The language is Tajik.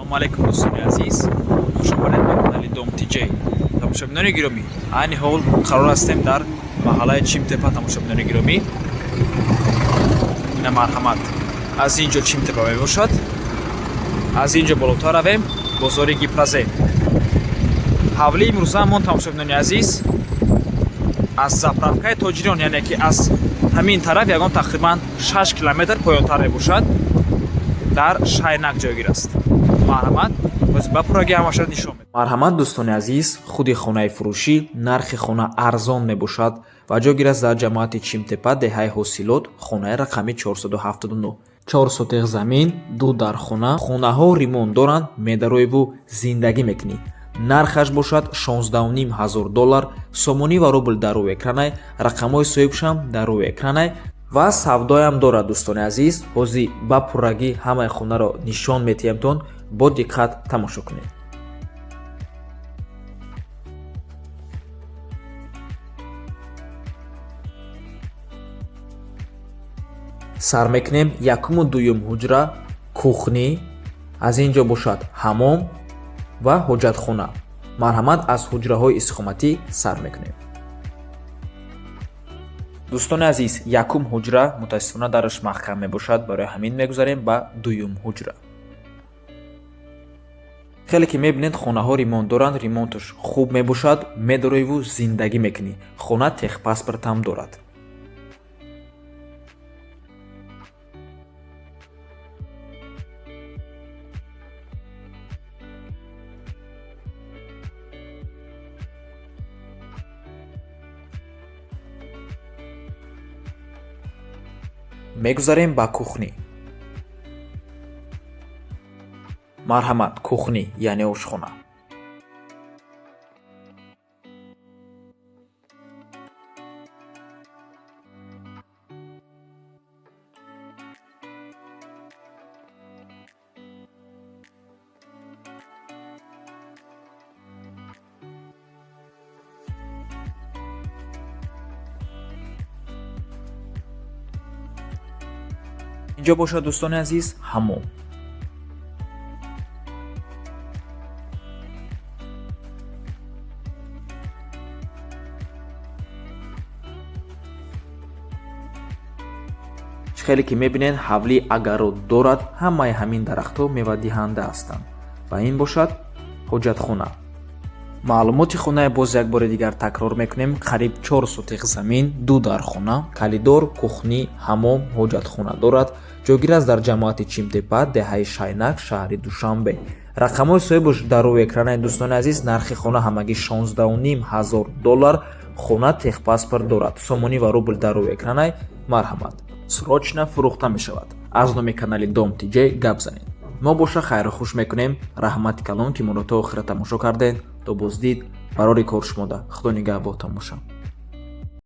Ассалому алайкум, дӯстони азиз, хуш омадед ба канали Дом ТJ. Тамошобинони гиромӣ, айни ҳол қарор ҳастем дар маҳаллаи Чимтепа. Тамошобинони гиромӣ, ина марҳамат, аз ин ҷо Чимтепа мебошад. Аз ин ҷо болотар равем, бозори Гипрозем. Ҳавлии имрӯзаамон, тамошобинони азиз, аз заправкаи Тоҷирон, яъне ки аз ҳамин тараф ягон тақрибан 6 километр поёнтар мебошад, дар Шайнак ҷойгир аст. Марҳамат, боз ба пуррагӣ ҳамаша нишон медиҳам. Марҳамат, дӯстони азиз, худи хонаи фурӯшӣ, нархи хона арзон мебошад ва ҷойгир аст дар ҷамоати Чимтепа, деҳаи Ҳосилот, хонаи рақами 479, 4 сотиқ замин, ду дархона. Хонаҳо ремонт доранд, медароеву зиндагӣ мекунӣ. Нархаш бошад 16,5 ҳазор доллар. Сомонӣ ва рубл дар рӯи экранай, рақамҳои соҳибшам дар рӯи экранай ва савдоям дорад. Дӯстони азиз, ҳозир ба пуррагӣ ҳамаи хонаро нишон метиҳемтон, бо диққат тамошо кунед. Сар мекунем: якуму дуюм ҳуҷра, кухня, аз ин ҷо бошад ҳамом ва ҳоҷатхона. Марҳамат, аз ҳуҷраҳои истиқоматӣ сар мекунем. Дӯстони азиз, якум ҳуҷра мутаассифона дараш маҳкам мебошад, барои ҳамин мегузарем ба дуюм ҳуҷра. Хеле ки мебинед, хонаҳо ремонт доранд, ремонташ хуб мебошад, медороиву зиндагӣ мекунӣ. Хона техпаспортам дорад. Мегузарем ба кухня. Марҳамат, кухня, яъне ошхона. Инҷо бошад, дӯстони азиз, ҳамом. Чӣ хеле ки мебинед, ҳавлӣ огород дорад, ҳамаи ҳамин дарахтҳо мевадиҳанда ҳастанд. Ва ин бошад ҳоҷатхона. Маълумоти хонаи боз як бори дигар такрор мекунем: қариб 4 сотиқ замин, ду дархона, коридор, кухня, ҳамом, ҳоҷатхона дорад. Ҷойгир аст дар ҷамоати Чимтепа, деҳаи Шайнак, шаҳри Душанбе. Рақамҳои соҳибаш дар рӯи экранаи. Дӯстони азиз, нархи хона ҳамагӣ 16,5 ҳазор доллар. Хона техпаспорт дорад. Сомонӣ ва рубл дар рӯи экранай. Марҳамат, срочно фурӯхта мешавад. Аз номи канали Дом ТJ гап занед. Мо боша хайру хуш мекунем. Раҳмати калон, ки моро то охира тамошо кардед. То боздид, барори кор шумода. Худо нигаҳбонтон бошад.